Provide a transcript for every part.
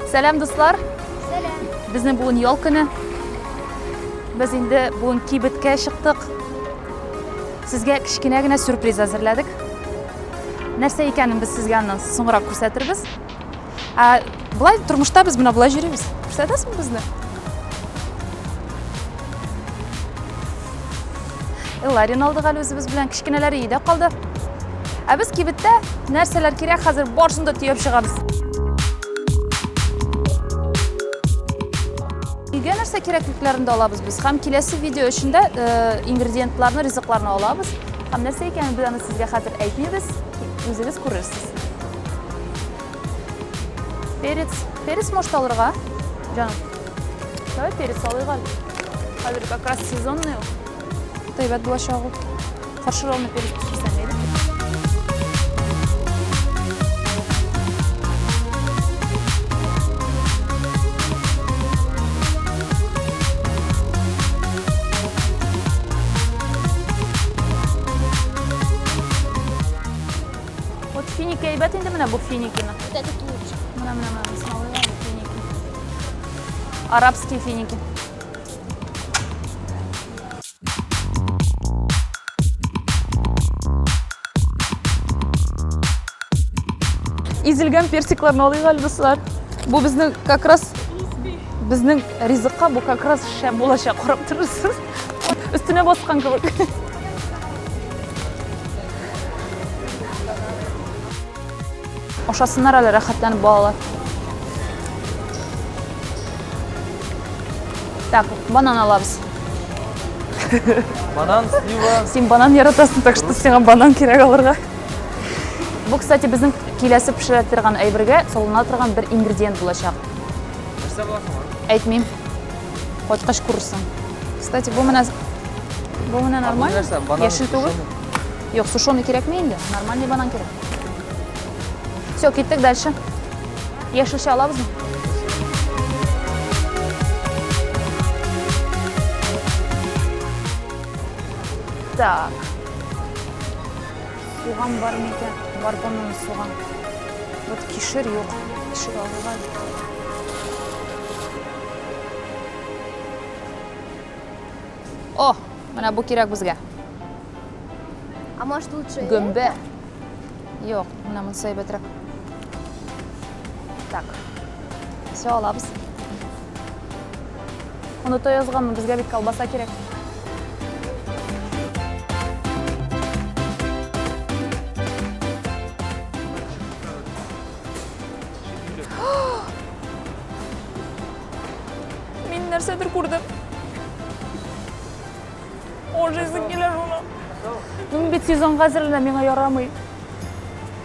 Сәлам, дуслар. Сәлам. Безнең бүген ял көне. Без инде бүген кибеткә чыктык. Сезгә кечкенә генә сюрприз әзерләдек. Нәрсә икәнен без сезгә аннан соңрак күрсәтербез. Ә болай тормышта без менә болай йөрибез. Күрсәтәсеңме безне? Элларин алдык әле үзебез белән, кечкенәләре өйдә калды. Ә без кибеттә нәрсәләр кирәк, хәзер барысын да төяп чыгабыз. Өйгә нәрсә кирәклекләрен дә алабыз без. Һәм киләсе видео өчен дә э, ингредиентларны, ризыкларны алабыз. Һәм нәрсә икәнен без аны сезгә хәзер әйтмибез, үзегез күрерсез. Перец. Перец может алырга, жаным. Давай перец алыйк әле. Хәзер как раз сезонный ул. Әйбәт булачак ул. Фаршированный перец пешерсәң әйбәт. Вот финики әйбәт инде менә бу финикины. Вот этот лучше. Менә менә менә монысын алыйк әле финики. Арабские финики. Изелгән персикларны алыйк әле, дуслар. Бу безнең как раз безнең ризыкка бу как раз шәп булачак, карап торырсыз. Өстенә баскан кебек. Ашасыннар әле рәхәтләнеп балалар. Так, банан алабыз. Банан, слива. Син банан яратасың, так что сиңа банан кирәк алырга. Бу, кстати, безнең киләсе пешерә торган әйбергә салына торган бер ингредиент булачак. Нәрсә була соң? Әйтмим. Кайткач күрерсең. Кстати, бу менә бу менә нормаль. Нәрсә? Банан. Яшел түгел. Юк, сушеный кирәкми инде. Нормальный банан кирәк. Все, киттек дальше. Яшелчә алабызмы? Так. Суган бар микән? Бар, по-моему, суган. Вот кишер юк. Кишер алырга. О, менә бу кирәк безгә. А может лучше Гөмбә. Юк, менә монысы әйбәтрәк. Так. Все, алабыз. Оныта язганмын, безгә бит колбаса кирәк. Мин нәрсәдер күрдем. Ожизың килә шуны. Мин бит сезонга әзерләнәм, миңа ярамый.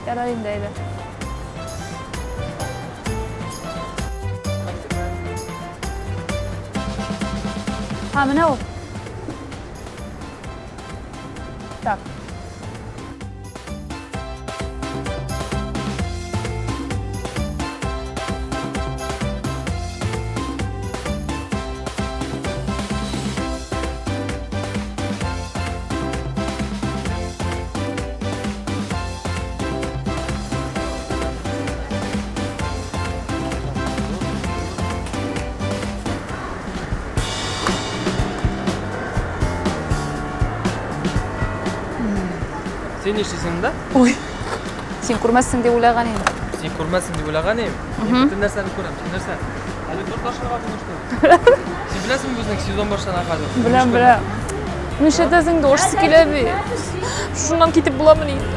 Ярар инде, әйдә. Ha, менә ул. Так. Син нишлисең монда? Ой. Син күрмәссең дип уйлаган идем. Син күрмәссең дип уйлаган идем. Мин бөтен нәрсәне күрәм. Син нәрсә? Әле торт ашарга булыштың. Син беләсеңме безнең сезон башлана хәзер? Беләм, беләм. Нишләтәсең инде, ашысы килә бит. Шуннан китеп буламыни инде?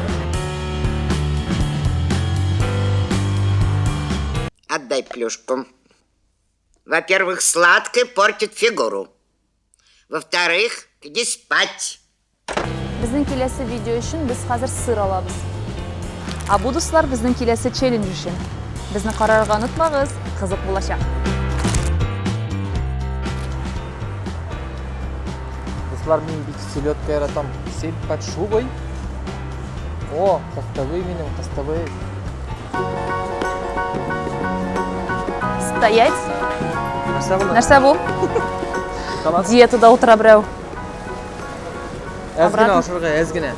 Отдай плюшку. Во-первых, сладкое портит фигуру. Во-вторых, иди спать. Безнең киләсе видео өчен без хәзер сыр алабыз. Ә бу, дуслар, безнең киләсе челлендж өчен. Безне карарга онытмагыз, кызык булачак. Дуслар, мин бит селедка яратам. Сель под шубой. О, кыстыбый минем, кыстыбый. Стоять. Нәрсә бу? Нәрсә бу? Шоколад. Диетада утыра берәү. Әз генә ашарга, әз генә.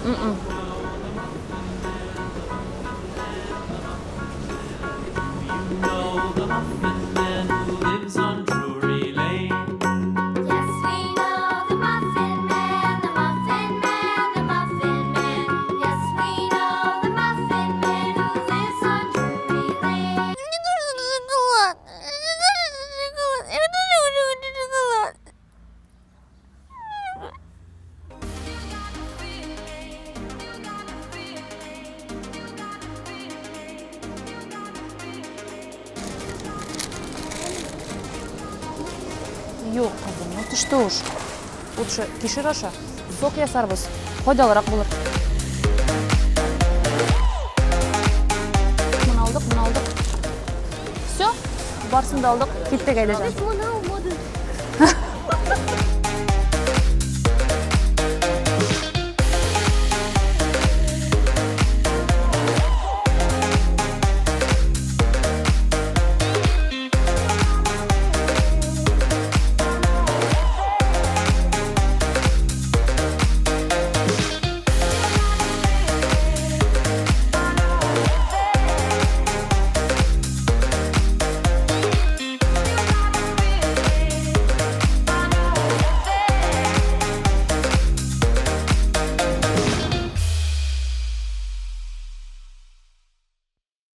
know the Muffin Man who lives on Drury Lane? Yes, we know the Muffin Man, the Muffin Man, the Muffin Man. Yes, we know the Muffin Man who lives on Drury Lane. Мне нужен шоколад. Мне нужен шоколад. Я тоже хочу шоколад. Юк, кызым, ну ты что уж. Лучше кишер аша, сок ясарбыз, файдалырак булыр. Моны алдык, моны алдык. Все, барсын да алдык. Киттек әйдә җан. Моны алмады.